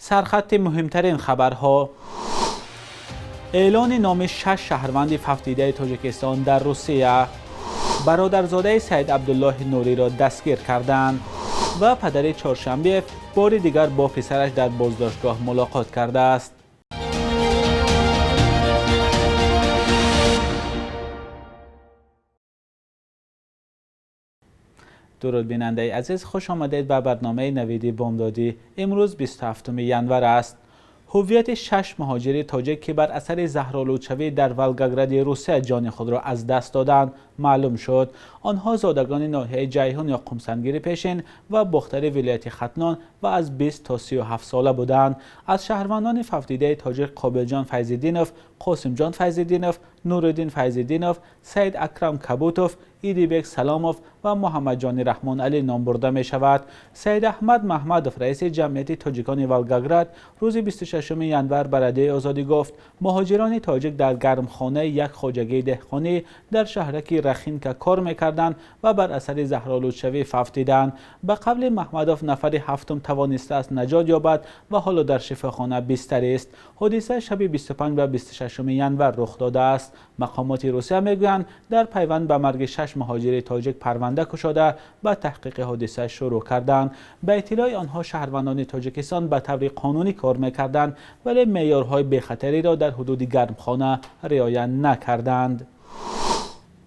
Сархати муҳимтарин хабарҳо. Эълони номи 6 шаҳрванди фавтидаи Тоҷикистон дар Русия. Бародарзодаи Саид Абдуллоҳи Нуриро дастгир карданд ва падари Чоршанбеев бори дигар бо писараш дар боздоштгоҳ мулоқот кардааст. Дуруд бинандаи азиз, хуш омадед ба барномаи навиди бомдодӣ. Имрӯз 27 январ аст. Ҳуввияти 6 муҳоҷири тоҷик, ки бар асари заҳролудшавӣ дар Волгогради Русия ҷони худро аз даст доданд, маълум шуд. Онҳо зодагони ноҳияи Ҷайҳун ё Қумсангири пешин ва бохтари вилояти Хатлон ва аз 20 то 37 сола буданд. Аз шаҳрвандони фавтидаи тоҷик Қобилҷон Файзиддинов, Қосимҷон Файзиддинов, Нуриддин Файзиддинов, Саид Акрам Кабутов, Идибек Саломов ва Муҳаммадҷони Раҳмоналӣ ном бурда мешавад. Саид Аҳмад Маҳмадов, раиси ҷамъияти тоҷикони Волгоград, рӯзи 26 январ ба Радиои Озодӣ гуфт, муҳоҷирони тоҷик дар гармхонаи як хоҷагии деҳқонӣ дар шаҳраки Рахинка кор мекарданд ва бар асари заҳролудшавӣ фавтиданд. Ба қавли Маҳмадов, нафари ҳафтум тавонистааст наҷот ёбад ва ҳоло дар шифохона бистарист. Ҳодиса шаби 25 ва 26 январ рух додааст. Мақомоти Русия мегӯянд, дар пайванд ба марги 6 муҳоҷири тоҷик парванда кушода ба таҳқиқи ҳодиса шурӯъ карданд. Ба иттилои онҳо, шаҳрвандони Тоҷикистон ба таври қонунӣ кор мекарданд, вале меъёрҳои бехатариро дар ҳудуди гармхона риоя накарданд.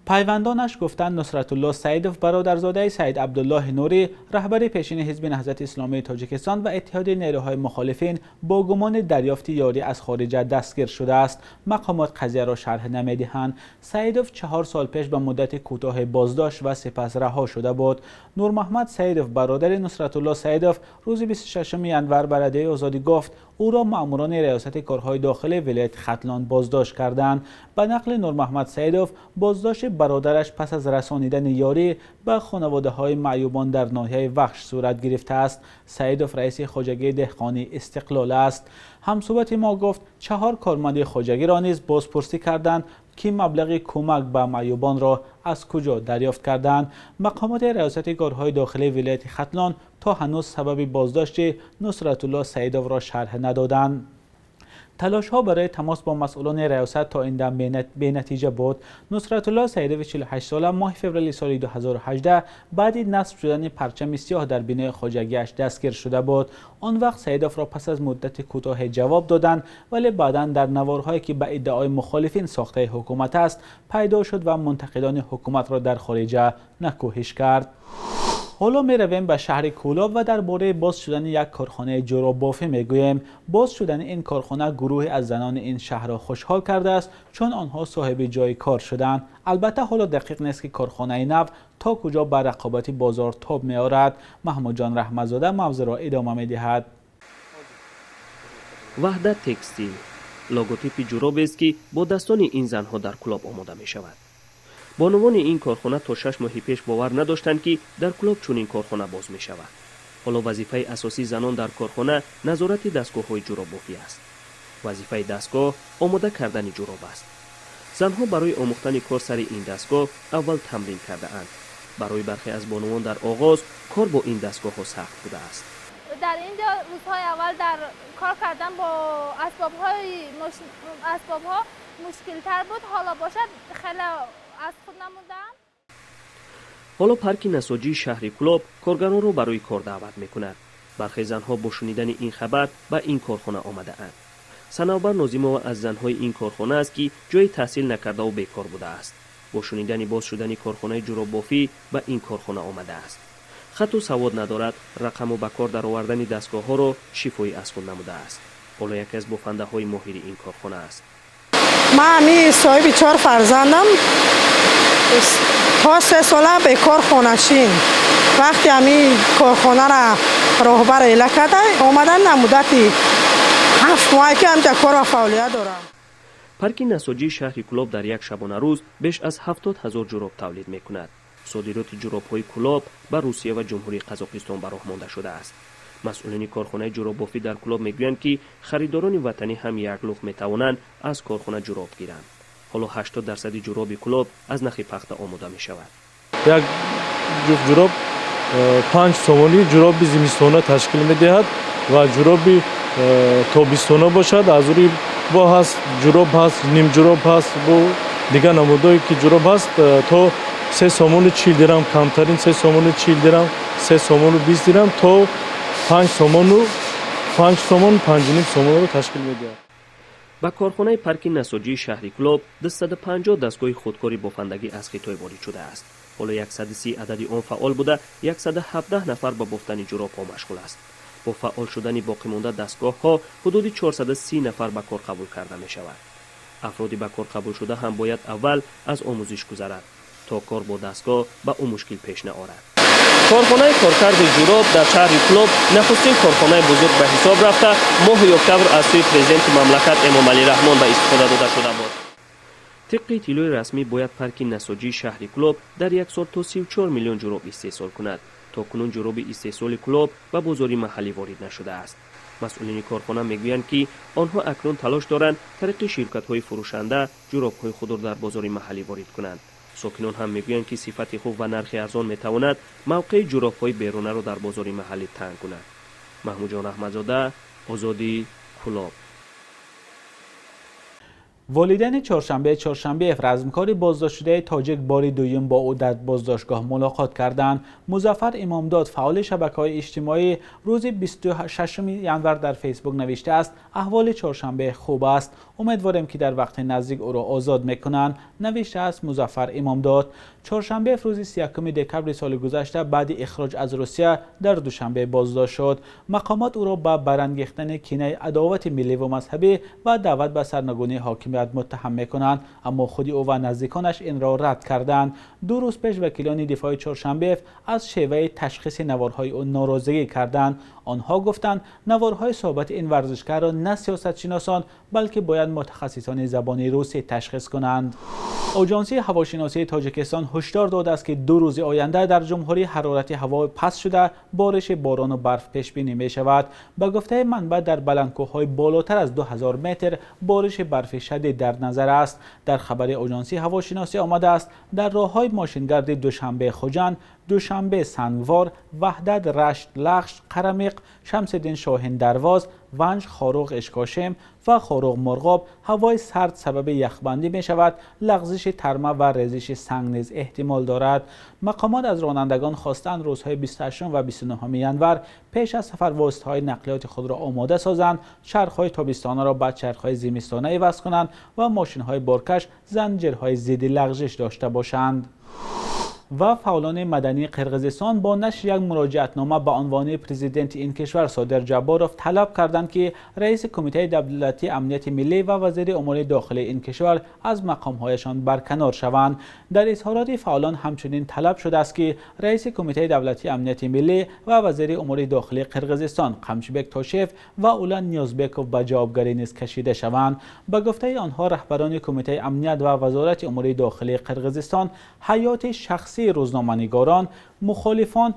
Пайвандонаш гуфтанд, Нусратулло Саидов, бародарзодаи Саид Абдуллоҳи Нурӣ, раҳбари пешини Ҳизби Наҳзати Исломии Тоҷикистон ва Иттиҳоди нерӯҳои мухолифин, бо гумони дарёфти ёрӣ аз хориҷа дастгир шудааст. Мақомот қазияро шарҳ намедиҳанд. Саидов 4 сол пеш ба муддати кӯтоҳи боздошт ва сипас раҳо шуда буд. Нурмаҳмад Саидов, бародари Нусратулло Саидов, рӯзи 26 январ ба Радиои Озодӣ гуфт, ӯро маъмурони Риёсати корҳои дохилии вилояти Хатлон боздошт карданд. Ба нақли Нурмаҳмад Саидов, боздошти бародараш пас аз расонидани ёрӣ ба хонаводаҳои маъюбон дар ноҳияи Вахш сурат гирифтааст. Саидов раиси хоҷагии деҳқонии Истиқлол аст. Ҳамсӯҳбати мо гуфт, 4 корманди хоҷагиро низ бозпурсӣ карданд, ки маблағи кӯмак ба маъюбонро аз куҷо дарёфт карданд. Мақомоти Риёсати корҳои дохилии вилояти Хатлон то ҳанӯз сабаби боздошти Нусратулло Саидовро шарҳ надоданд. Талошҳо барои тамос бо масъулони риёсат то ин дам бенатиҷа буд. Нусратулло Саидови 48 сола моҳи феврали соли 2018 баъди насб шудани парчами сиёҳ дар бинои хоҷагиаш дастгир шуда буд. Он вақт Саидовро пас аз муддати кӯтоҳе ҷавоб доданд, вале баъдан дар наворҳое, ки ба иддаои мухолифин сохтаи ҳукумат аст, пайдо шуд ва мунтақидони ҳукуматро дар хориҷа накӯҳиш кард. Ҳоло меравем ба шаҳри Кӯлоб ва дар бораи боз шудани як корхонаи ҷӯроббофӣ мегӯем. Боз шудани ин корхона гурӯҳе аз занони ин шаҳрро хушҳол кардааст, чун онҳо соҳиби ҷои кор шуданд. Албатта ҳоло дақиқ нест, ки корхонаи нав то куҷо ба рақобати бозор тоб меорад. Маҳмудҷон Раҳматзода мавзӯъро идома медиҳад. Ваҳдат текстил логотипи ҷӯробест, ки бо дастони ин занҳо дар Кӯлоб омода мешавад. Бонувони ин корхона то 6 моҳи пеш бовар надоштанд, ки дар Кӯлоб чунин корхона боз мешавад. Ҳоло вазифаи асосии занон дар корхона назорати дастгоҳҳои ҷӯроббофӣ аст. Вазифаи дастгоҳ омода кардани ҷӯроб аст. Занҳо барои омӯхтани кор сари ин дастгоҳ аввал тамрин кардаанд. Барои бархе аз бонувон дар оғоз кор бо ин дастгоҳҳо сахт будааст. Дар ин ҷо рӯзҳои аввал дар кор кардан бо асбобҳо мушкилтар буд. Ҳоло бошад хеле аз худ намудам. Ҳоло парки насоҷии шаҳри Кӯлоб коргаронро барои кор даъват мекунад. Бархе занҳо бо шунидани ин хабар ба ин корхона омадаанд. Санавбар Нозимова аз занҳои ин корхона аст, ки ҷои таҳсил накардаву бекор будааст. Бо шунидани боз шудани корхонаи ҷӯроббофӣ ба ин корхона омадааст. Хатту савод надорад, рақаму ба кор даровардани дастгоҳҳоро шифоӣ аз худ намудааст. Ҳоло яке аз бофандаҳои моҳири ин корхона аст. Ман ҳами соҳиби 4 фарзандам. То 3 сола бекор хонашин. Вақте ҳами корхонара роҳбар эла карда, омадан на муддати 7 моҳе, ки ҳамҷа кор ва фаъолият дорам. Парки насоҷии шаҳри Кӯлоб дар як шабонарӯз беш аз 70 000 ҷӯроб тавлид мекунад. Содироти ҷӯробҳои Кӯлоб ба Русия ва Ҷумҳурии Қазоқистон ба роҳ монда шудааст. Масъулини корхонаи ҷӯроббофӣ дар Кӯлоб мегӯянд, ки харидорони ватанӣ ҳам як лух метавонанд аз корхона ҷӯроб гиранд. Ҳоло 80% ҷӯроби Кӯлоб аз нахи пахта омода мешавад. Як ҷуфт ҷӯроб 5 сомонӣ ҷӯроби зимистона ташкил медиҳад ва ҷӯроби Тобистона бошад, аз рӯи бо ҳаст ҷуроб ҳаст, нимҷуроб ҳаст, бо дигар намудое ки ҷуроб ҳаст, то 3 сомону 40 дирам, камтарин 3 сомону 40 дирам, 3 сомону 20 дирам то 5 сомону, 5 сомон, 5.5 сомонро ташкил медиҳад. Ба корхонаи парки насоҷии шаҳри Кӯлоб 250 дастгоҳи худкори бофандагӣ аз Хитой ворид шудааст. Ҳоло 130 адади он фаъол буда, 117 нафар ба бофтани ҷуробҳо машғул аст. Бо фаъол шудани боқимонда дастгоҳҳо ҳудуди 430 нафар ба кор қабул карда мешавад. Афроди ба кор қабулшуда ҳам бояд аввал аз омӯзиш гузарад, то кор бо дастгоҳ ба ӯ мушкил пеш наорад. Корхонаи коркарди ҷуроб дар шаҳри Кӯлоб нахустин корхонаи бузург ба ҳисоб рафта, моҳи октябр аз сӯи президенти мамлакат Эмомалӣ Раҳмон ба истифода дода шуда буд. Тибқи иттилои расмӣ, бояд парки насоҷии шаҳри Кӯлоб дар як сол то 34 миллион ҷуроб истеҳсол кунад. То кунун ҷуроби истеҳсоли Кӯлоб ба бозори маҳаллӣ ворид нашудааст. Масъулини корхона мегӯянд, ки онҳо акнун талош доранд, тариқи ширкатҳои фурӯшанда ҷуробҳои худро дар бозори маҳаллӣ ворид кунанд. Сокинон ҳам мегӯянд, ки сифати хуб ва нархи арзон метавонад мавқеи ҷуробҳои берунаро дар бозори маҳаллӣ танг кунад. Маҳмудҷон Аҳмадзода, Озодӣ, Кӯлоб. Волидайни Чоршанбе Чоршанбеев, размкори боздоштшудаи тоҷик, бори дуюм бо ӯ дар боздоштгоҳ мулоқот карданд. Музаффар Имомдод, фаъоли шабакаҳои иҷтимоӣ, рӯзи 26 январ дар Фейсбук навиштааст: «Аҳволи Чоршанбе хуб аст, умедворем, ки дар вақти наздик ӯро озод мекунанд», навиштааст Музаффар Имомдод. Чоршанбеев рӯзи 31 декабри соли гузашта баъди ихроҷ аз Русия дар Душанбе боздошт шуд. Мақомот ӯро ба барангехтани кинаи адовати милливу мазҳабӣ ва даъват ба сарнагунии ҳокимият муттаҳам мекунанд, аммо худи ӯ ва наздиконаш инро рад карданд. 2 рӯз пеш вакилони дифои Чоршанбеев аз шеваи ташхиси наворҳои ӯ норозигӣ карданд. Онҳо гуфтанд, наворҳои суҳбати ин варзишгарро на сиёсатшиносон, балки бояд мутахассисони забони русӣ ташхис кунанд. Оҷонсии ҳавошиносии Тоҷикистон ҳушдор додааст, ки 2 рӯзи оянда дар ҷумҳурӣ ҳарорати ҳаво паст шуда, бориши борону барф пешбинӣ мешавад. Ба гуфтаи манбаъ, дар баландкӯҳҳои болотар аз 2000 метр бориши барфи шадид дар назар аст. Дар хабари оҷонсии ҳавошиносӣ омадааст, дар роҳҳои мошингарди Душанбе Хуҷанд, Душанбе Сангвор, Ваҳдат Рашт Лахш, Қарамиқ, Шамсиддин Шоҳин Дарвоз, Ванҷ Хоруғ Ишкошим ва Хоруғ Мурғоб ҳавои сард сабаби яхбандӣ мешавад. Лағзиши тарма ва резиши санг низ эҳтимол дорад. Мақомот аз ронандагон хостанд, рӯзҳои 28 ва 29 январ пеш аз сафар воситаҳои нақлиёти худро омода созанд, чархҳои тобистонаро ба чархҳои зимистона иваз кунанд ва мошинҳои боркаш занҷирҳои зидди лағзиш дошта бошанд. Ва фаъолони мадании Қирғизистон бо нашри як муроҷиатнома ба унвони президенти ин кишвар Содир Ҷабборов талаб карданд, ки раиси Кумитаи давлатии амнияти миллӣ ва вазири умури дохилии ин кишвар аз мақомҳояшон барканор шаванд. Дар изҳороти фаъолон ҳамчунин талаб шудааст, ки раиси Кумитаи давлатии амнияти миллӣ ва вазири умури дохилии Қирғизистон Қамчибек Тошиев ва Улан Ниёзбеков ба ҷавобгарӣ низ кашида шаванд. Ба гуфтаи онҳо, раҳбарони Кумитаи амният ва Вазорати умури дохилии Қирғизистон ҳаёти шахсии рӯзноманигорон, мухолифон,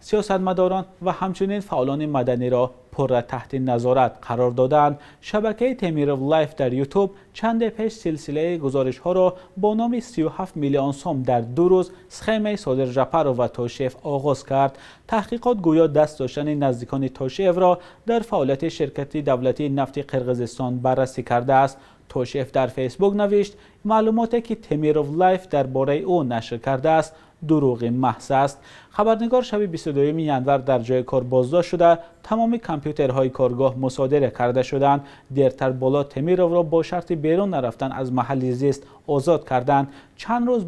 сиёсатмадорон ва ҳамчунин фаъолони маданиро пурра таҳти назорат қарор додаанд. Шабакаи Темиров Лайф дар Ютуб чанде пеш силсилаи гузоришҳоро бо номи 37 миллион сом дар 2 рӯз: схемаи Содир Жапаров ва Тошиев оғоз кард. Таҳқиқот гӯё даст доштани наздикони Тошиевро дар фаъолияти ширкати давлатии нафти Қирғизистон баррасӣ кардааст. Тошиев дар Фейсбук навишт, маълумоте ки Темиров Лайф дар бораи ӯ нашр кардааст, дурӯғи маҳз аст. Хабарнигор шаби 22 январ дар ҷои кор боздошт шуда, тамоми компютерҳои коргоҳ мусодира карда шуданд. Дертар Болот Темировро бо шарти берун нарафтан аз маҳалли зист озод карданд. Чанд рӯз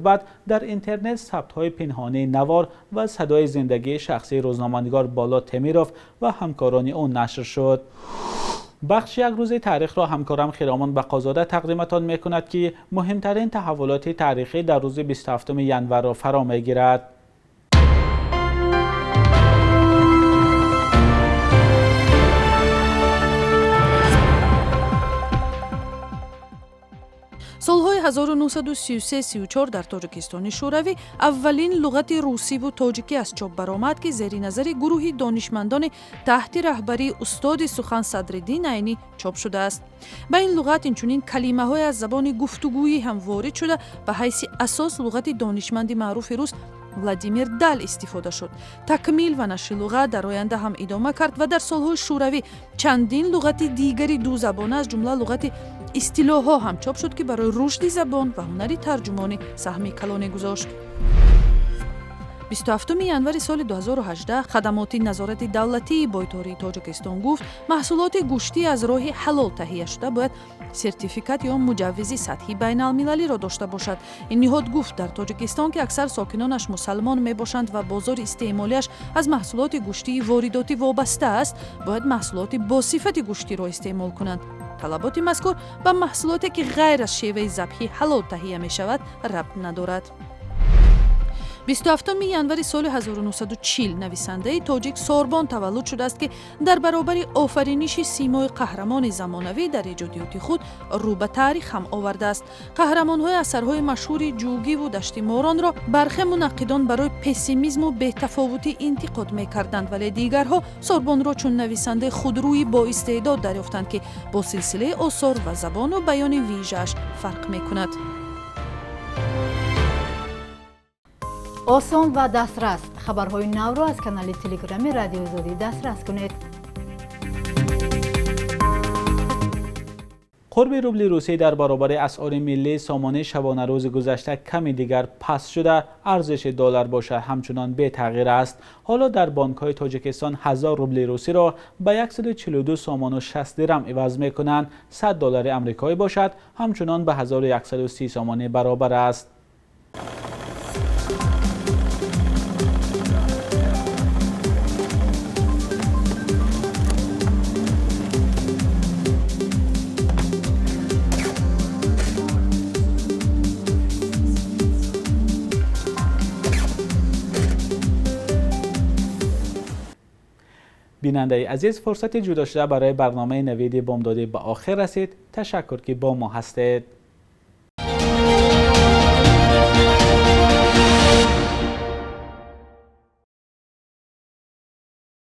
баъд дар интернет сабтҳои пинҳонии навор ва садои зиндагии шахсии рӯзноманигор Болот Темиров ва ҳамкорони ӯ нашр шуд. Бахши як рӯзи таърихро ҳамкорам Хиромон Бақозода тақдиматон мекунад, ки муҳимтарин таҳаввулоти таърихӣ дар рӯзи 27 январро фаро мегирад. Солҳои 1933-34 дар Тоҷикистони Шӯравӣ аввалин луғати русиву тоҷикӣ аз чоп баромад, ки зери назари гурӯҳи донишмандони таҳти раҳбарии устоди сухан Садриддин Айнӣ чоп шудааст. Ба ин луғат инчунин калимаҳое аз забони гуфтугӯӣ ҳам ворид шуда, ба ҳайси асос луғати донишманди маъруфи рус Владимир Дал истифода шуд. Такмил ва нашри луғат дар оянда ҳам идома кард ва дар солҳои шӯравӣ чандин луғати дигари дузабона, аз ҷумла луғати истилоҳҳо ҳам чоп шуд, ки барои рушди забон ва ҳунари тарҷумонӣ саҳми калоне гузошт. 27 январи соли 2018 хадамоти назорати давлатии бойтории Тоҷикистон гуфт, маҳсулоти гӯштӣ аз роҳи ҳалол таҳия шуда бояд сертификат ё муҷаввизи сатҳи байналмилалиро дошта бошад. Ин ниҳод гуфт, дар Тоҷикистон, ки аксар сокинонаш мусалмон мебошанд ва бозори истеъмолиаш аз маҳсулоти гӯштии воридотӣ вобаста аст, бояд маҳсулоти босифати гӯштиро истеъмол кунанд. Талаботи мазкур ба маҳсулоте, ки ғайр аз шеваи забҳи ҳалол таҳия мешавад, рабт надорад. 27 январи соли 1940 нависандаи тоҷик Сорбон таваллуд шудааст, ки дар баробари офариниши симои қаҳрамони замонавӣ дар эҷодиёти худ рӯ ба таърих ҳам овардааст. Қаҳрамонҳои асарҳои машҳури Ҷугиву Дашти Моронро бархе мунаққидон барои пессимизму бетафовутӣ интиқод мекарданд, вале дигарҳо Сорбонро чун нависандаи худрӯи боистеъдод дарёфтанд, ки бо силсилаи осор ва забону баёни вижааш фарқ мекунад. Осон ва дастрас хабарҳои навро аз канали Телеграми Радиои Озодӣ дастрас кунед. Қурби рубли русӣ дар баробари асъори миллӣ сомонӣ шабонарӯзи гузашта ками дигар паст шуда, арзиши доллар бошад ҳамчунон бетағйир аст. Ҳоло дар бонкҳои Тоҷикистон 1000 рубли русиро ба 142 сомону 60 дирам иваз мекунанд. 100 доллари амрикоӣ бошад ҳамчунон ба 1130 сомонӣ баробар аст. Бинандаи азиз, фурсати ҷудо шуда барои барномаи Навиди бомдодӣ ба охир расид. Ташаккур, ки бо мо ҳастед.